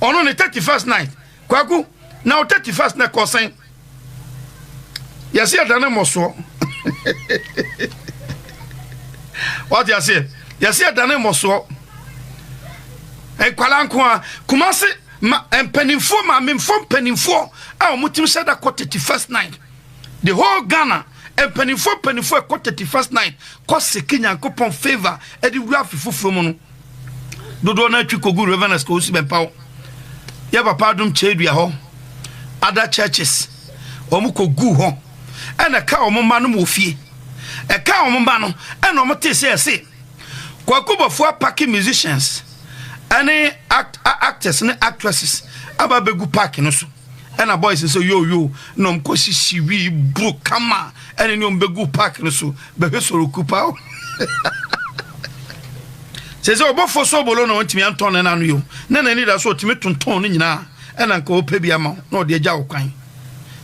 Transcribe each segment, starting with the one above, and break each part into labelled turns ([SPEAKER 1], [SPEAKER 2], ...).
[SPEAKER 1] Ɔno ne 31st night. Kwaku, na wo 31st na ɛkɔ sɛn? Yɛse yɛda ne mmɔsoɔ. Wate aseɛ? Yɛse yɛda ne mmɔsoɔ. Nkwalaa nko a, Kumase ma mpanimfoɔ, maamemfoɔ mpanimfoɔ a wɔn tim hyɛ da kɔ 31st night. The whole Ghana mpanimfoɔ mpanimfoɔ ɛkɔ 31st night kɔ seki Nyankopɔn favour ɛde wura afe foforɔ mu no. Dodoɔ no atwi kɔgu Reverend Esko Osi Bɛmpaw, yɛ papa adom kyɛdua hɔ, other churches, wɔn kɔgu hɔ, ɛna ɛka wɔn mma no wɔ fie. Ɛka wɔn mma no, ɛna wɔn te sɛ ɛse Kwaku Bɔfoɔ apake musicians ɛne act, actors ne actresses aba abɛgu park no so. Ɛna boys nso yo yo na wɔn kɔ sisi wii buru kama ɛne ne wɔn bɛgu park no so bɛhwɛ soroku pa. Sɛ sɛ ɔbɔfoɔ sobolo na ɔntumi antɔn ne nano yo na n'ani da so ɔtumi tontɔn no nyinaa ɛna nka ɔpɛ bi ama wo na ɔde agya wo kwan.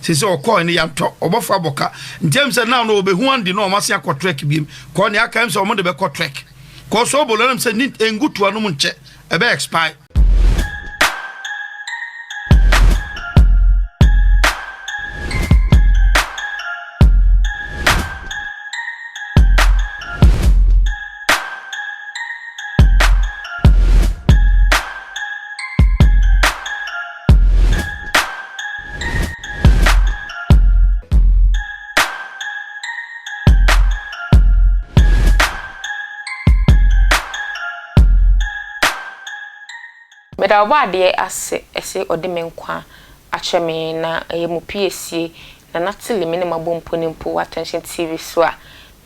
[SPEAKER 1] Sɛ sɛ ɔkɔɔ ne yɛantɔ ɔbɔfoɔ abɔka nti ɛm sɛ now no ɔbɛhu andi na ɔma se akɔ trek biem kɔɔ ne aka ɛm sɛ ɔmo de bɛkɔ trek kɔɔ sobolo ɛm sɛ ne ɛngu toa no mu nkyɛ ɛbɛ expire.
[SPEAKER 2] Meda Ɔbɔadeɛ ase se ɔde me nkwa akyɛ me na ɛyɛ mo piesie Nana Tilly me ne mo abɔ mpo ne mpo wɔ Attention TV so a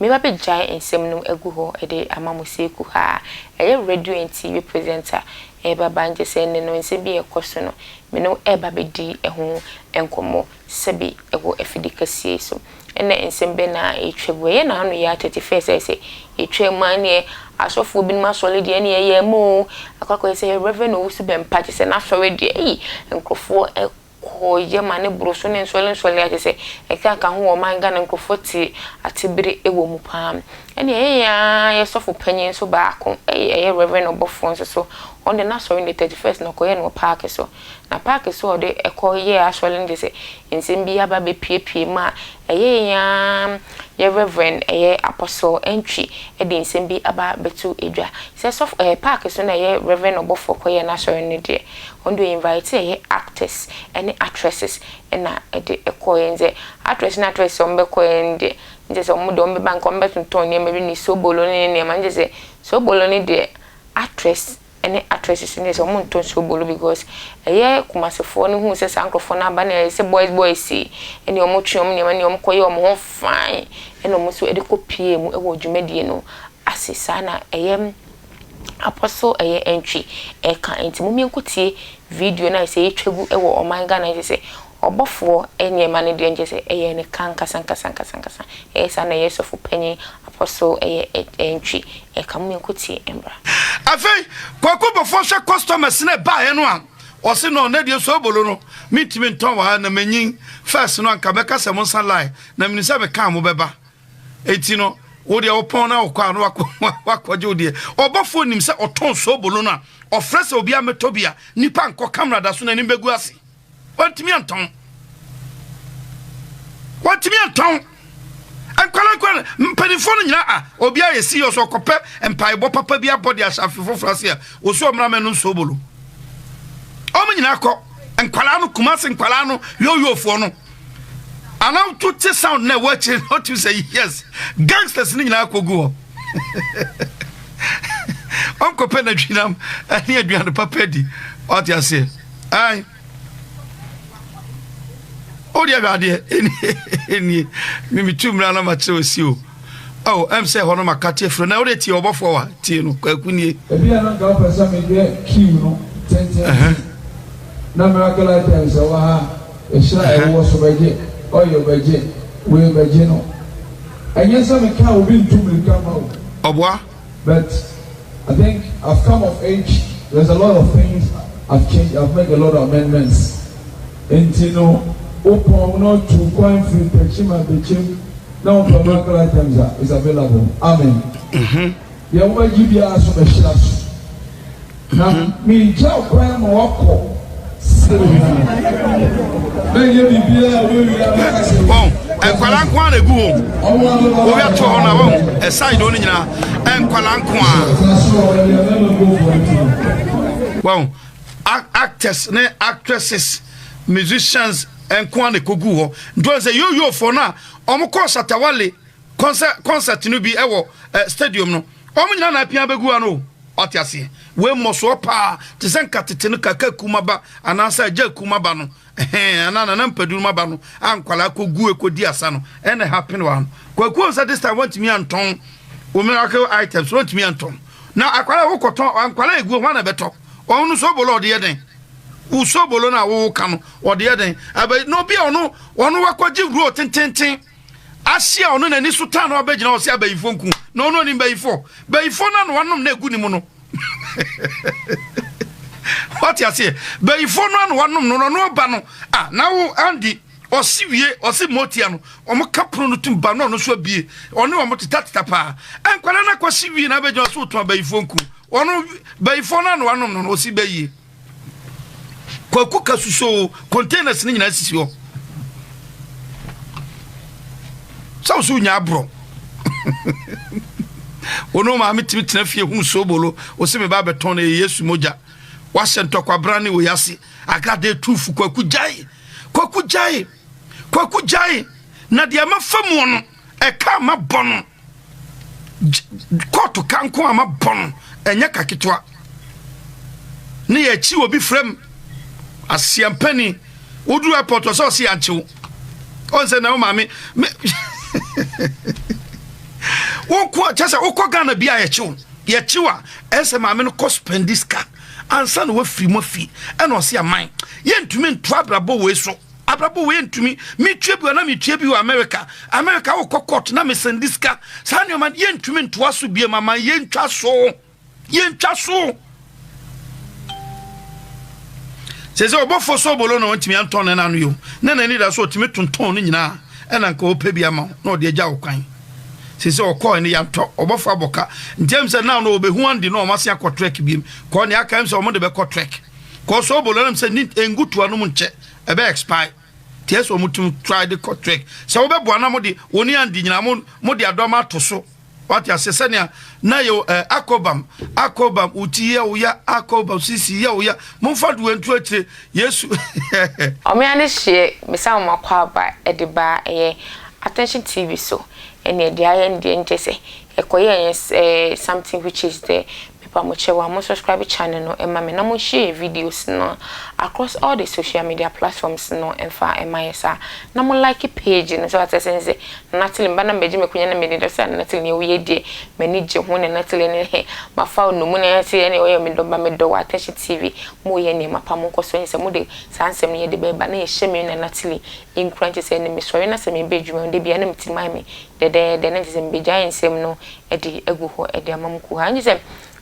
[SPEAKER 2] meba bɛgyae nsɛm no agu hɔ de ama mo Seku ha a ɛyɛ Radio and TV presenter ɛreba ba nkyɛ sɛ ɛnnɛ no nsɛm bi a ɛkɔ so no me ne wo ɛreba bɛdi ɛho nkɔmmɔ sɛbi ɛwɔ afidi kɛseɛ yi so. Ɛnna nsɛm bɛn na ɛretwa gu? Ɛyɛ n'ano yɛ ara 31st ayɛ sɛ yɛtwaa mu a ɛnneɛ asɔfoɔ binom asɔre deɛ ɛnneɛ ɛyɛ ma o. Akɔ akɔyɛ sɛ Reverend Owusu Bɛmpa kyerɛ sɛ n'asɔre deɛ ei nkurɔfoɔ kɔyɛ ma ne boro so ne nsɔre nsɔre a kyerɛ sɛ ɛkeka ho wɔ ɔman Ghana nkurɔfoɔ te atebere wɔ mu paa. Ɛnneɛ ɛyɛ yɛn ara yɛ sɔfo panyin nso baako ei ɛyɛ Reverend Ɔbɔfoɔ nso so ɔno deɛ n'asɔre no deɛ 31st na ɔkɔyɛɛ no wɔ paake so. Na paake so a ɔde kɔ yɛɛ asɔre no de sɛ nsɛm bi aba abɛpuepue mu a, ɛyɛ yɛn ara yɛ Reverend ɛyɛ Apostle Antwi de nsɛm bi aba abɛto dwa. Sɛ sɔfo ɛɛ paake so na ɛyɛ Reverend ɔbɔfoɔ kɔyɛɛ n'asɔre no deɛ, ɔno deɛ ɔinvite ɛyɛ actors ne actresses na ɛde kɔeɛ. Nti actress ne actresses a wɔbɛkɔeɛ no deɛ, nkyɛ sɛ wɔn deɛ wɔbɛba nka wɔbɛtontɔn nneɛma bi ne sobolo ne nneɛma, nkyɛ sɛ sobolo no deɛ actress ne actresses no deɛ sɛ wɔn ntɔ nsuo bolo because ɛyɛ kumasefoɔ no hu sɛ saa nkorɔfoɔ no aba na ɛyɛ sɛ boys boys yi ɛne wɔn twe wɔn nneɛma ne wɔn kɔ yɛ wɔn ho fine ɛna wɔn nso ɛde kɔ pie mu ɛwɔ dwumadie no ase saa na ɛyɛ apostle ɛyɛ entry ɛka nti mo mmiɛnko tie video no a sɛ yɛtwa gu ɛwɔ ɔman Ghana ɛsɛ sɛ Ɔbɔfoɔ nneɛma no deɛ nkyɛ sɛ ɛyɛ ne ka ankasa ankasa ankasa ankasa. Ɛyɛ saa na ɛyɛ sɔfo panyin, apostle, ɛyɛ ɛntwi, ɛka mo yɛnkɔ tie mbra.
[SPEAKER 1] Afei Kwaku Bɔfoɔ hwɛ customers no ɛbaeɛ no a ɔse no nɛ deɛ soobolo no mentumi ntɔn wɔ ha na manyin first no anka mɛka sɛ monsa line na menim sɛ meka a mobɛba enti no wo deɛ wopɔn na wokɔ a na wakɔgye wo deɛ. Ɔbɔfoɔ nim sɛ ɔtɔn soobolo no a ɔfrɛ sɛ obiara mmɛtɔ bi a nnipa nkɔ camera da so n'anim bɛgu ase. Wantumi antɔn. Wantumi antɔn. Nkwala nkwala mpanimfoɔ no nyinaa a obi ayɛ serious ɔkɔpɛ mpaebɔ papa bi abɔ de ahyɛ afe foforɔ ase a osu ɔmmra mɛno nsuo bolo. Wɔn nyinaa kɔ nkwalaa no Kumasi nkwalaa no yoyofoɔ no. Ana to te sound na ɛwɔ akyire na ɔtumi sɛ yes gangsters no nyinaa kɔ gu hɔ. Ɔnkɔpɛ n'adwinam ne aduane papa di ɔte aseɛ. Ae. O deɛ hwɛ adeɛ ɛnie memetu mmira na makyerɛ osi o. Oh, ɛm sɛ ɛhɔ no maka tie firi na wode tie ɔbɔfoɔ wa tie no kwaku nie.
[SPEAKER 3] Ebi a na nka wopɛ sɛ meyɛ queue no tententen na miracle items ɛwɔ ha, ɛhyira a ɛwowɔ so bɛgye, oil bɛgye, wei bɛgye no. Ɛnyɛ sɛ meka a obi ntu mmirika mma o.
[SPEAKER 1] Ɔboa.
[SPEAKER 3] But I think I've come of age, there's a lot of things I've changed, I've made a lot of amendments. Nti no, wopɔn na ɔtu kwan firi Tekyim a Bekyem na wopɛ miracle items a, it's available. Amen. Deɛ wobɛgye biara so bɛhyira so. Na meregya wo kwan ma woakɔ sɛdeɛ mɛnyɛ biribiara a wobɛwie a mɛka sɛ.
[SPEAKER 1] Wɔn nkwadaa nko ara na egu hɔ. Obi ato hɔ na wɔn ɛsae do no nyinaa nkwadaa nko ara. Wɔn actors ne actresses musicians nko ara na ekogu hɔ. Nti wɔn sɛ yo-yo-foɔ no a wɔn kɔɔ Shatta Wale concert concert no bi wɔ stadium no wɔn nyinaa na apia abɛgu ano o. Wate aseɛ? Wei mmɔsoɔ paa te sɛ nka tete no kaka kumaba anaasɛ agya kumaba no ɛhɛn anaa nana mpaduru maba no a nkwadaa kɔgu ɛkɔdi asa no ɛna happen wɔ ha no. Kwaku ɔn sɛ this time wɔntumi antɔn wo miracle items wɔntumi antɔn na akwadaa wokɔtɔn nkwadaa egu hɔ na ɛbɛtɔ wɔn no sobolo ɔde yɛ dɛn wo sobolo no a woka no ɔde yɛ dɛn abɛ na obi a ɔno ɔno wakɔgye road tententen Ahyia a ɔno n'ani so tan no abɛgyina hɔ sɛ abayifoɔ nku na ɔno ɔnim bayifoɔ. Bayifoɔ no ano anom na egu ne mu no. Wate aseɛ? Bayifoɔ no ano anom no na ɔno ɔba no. Ah, na wo Andy ɔsi wie ɔsi motia no wɔn ka pono no tum ba no ɔno nso abie ɔne wɔn tetateta paa. Nkwadaa no akɔsi wie na abɛgyina hɔ sɛ ɔtɔn abayifoɔ nku. Ɔno bayifoɔ no ano anom no na ɔsi bayie. Kwaku ka susoo containers no nyinaa sisi hɔ. Sɛ wo so nya aborɔ. Wo ne wo maame tumi tena fie hunu soobolo, wo se me ba bɛtɔn no ɛyɛ Yesu mogya. Wahyɛ ntɔkwabran ne wei ase. Agrade tufu kwaku gyae. Kwaku gyae. Kwaku gyae. Na deɛ mafa mu no, ɛka ma bɔ no. Kɔɔto ka nko a mabɔ no ɛnyɛ ka ketewa. Ne yɛ akyi obi frɛ m aseampani woduru airport ɔsɛ ɔse yɛankyew ɔn sɛ na wo maame me wonko kyɛ sɛ wokɔ Ghana bi a yɛkyew yɛkyew a ɛsɛ maame no kɔ spendi sika ansa na wafiri mu afi ɛna ɔse aman yɛntumi nto abrabɔ wei so. Abrabɔ wei ntumi. Metua bi wɔ na metua bi wɔ America. America wokɔ court na mesɛnde sika. Saa nneɛma no yɛntumi ntoa so biem ama yɛntwa so. Yɛntwa so. Sɛ sɛ ɔbɔfoɔ sɛ ɔbɔlɔ na ɔntumi antɔn ne n'ano yo na n'ani da so ɔtumi tontɔn no nyinaa ɛna nka ɔpɛ bi ama wo na ɔde agya wo kwan. Sɛ sɛ ɔkɔɔ ne yɛantɔ ɔbɔfoɔ abɔka nti ɛm sɛ now no ɔbɛhu andi na ɔma se akɔ trek biem kɔɔ ne aka ɛm sɛ ɔmo de bɛkɔ trek kɔɔ sɛ ɔbɔlɔ nam sɛ ngu toa no mu nkyɛ ɛbɛ expire nti ɛsɛ wɔn tum try de kɔ trek sɛ wobɛboa na mo de wɔn ni andi nyinaa mo mo de adɔm ato so wate ase sɛnea na yɛ ɛ akɔbam akɔbam wuti yɛ woya akɔbam sisi yɛ woya momfa do ntu akyire yesu.
[SPEAKER 2] Ɔmea no hyeɛ mesa wɔn akwaaba de ba ɛyɛ attention TV so ɛneɛ deɛ ayɛ no deɛ nkyɛ sɛ ɛkɔyɛ ɛyɛ something which is there Mepa mo kyɛw a mo subscribe channel no ma me na mo share videos no across all the social media platforms no mfa mma yɛ saa na mo like page no so ate ase ne sɛ Nana Tilly meba na mebɛgye m'akonya na medi dɔ sɛ Nana Tilly nea woyɛ deɛ m'ani gye ho Nana Tilly ne he mafa wo nnomu na ɛte ɛne ɔyɛ me dɔ ba medɔ wɔ Attention TV mo yɛ nneɛma pa mo nkɔ so ɛne sɛ mo de saa nsɛm no yɛde bɛba na yɛhyɛ me Nana Tilly nkuran kyɛ sɛ ɛne mesɔre na sɛ meba adwuma mu da biara na me tirim ayɛ me dɛdɛɛdɛ na kyerɛ sɛ mebɛgyae nsɛm no de agu hɔ de ama mo kuhaa. Ɛnkyɛ sɛ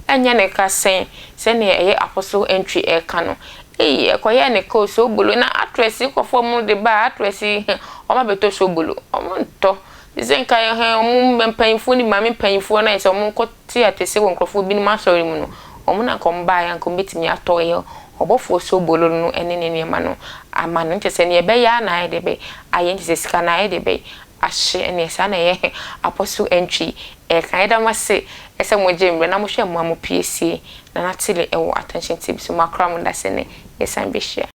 [SPEAKER 2] ɛnyɛ ne ka sɛn sɛdeɛ ɛyɛ Apostle Antwi reka no. Ei, ɛkɔyɛɛ ne ka o, soobolo. Na actress yi nkurɔfoɔ a wɔde ba a, actress yi, wɔn abɛtɔ soobolo. Wɔntɔ. Te sɛ nka ɛhɛn wɔn mpanyinfoɔ no bi, maame mpanyinfoɔ no ayɛ sɛ wɔkɔte atɛsɛ wɔ nkurɔfoɔ binom asɔre mu no, wɔn na nka wɔbaeɛ a nka wɔbɛtumi atɔ ɛyɛ ɔbɔfoɔ soobolo no ne ne nneɛma no ama no. Nkyɛ sɛ deɛ ɛbɛyɛ ara na ayɛ deɛ bɛn, ayɛ nkyɛ sɛ sika no ayɛ deɛ bɛn, ahye ɛneɛ saa na ɛyɛ Apostle Antwi ɛka yɛda mo ase sɛ mo gye mmerɛ na mo hwɛ mmoa mo piesie Nana Tile ɛwɔ Attention TV so makra mo dase nɛ yɛsan bɛhyia.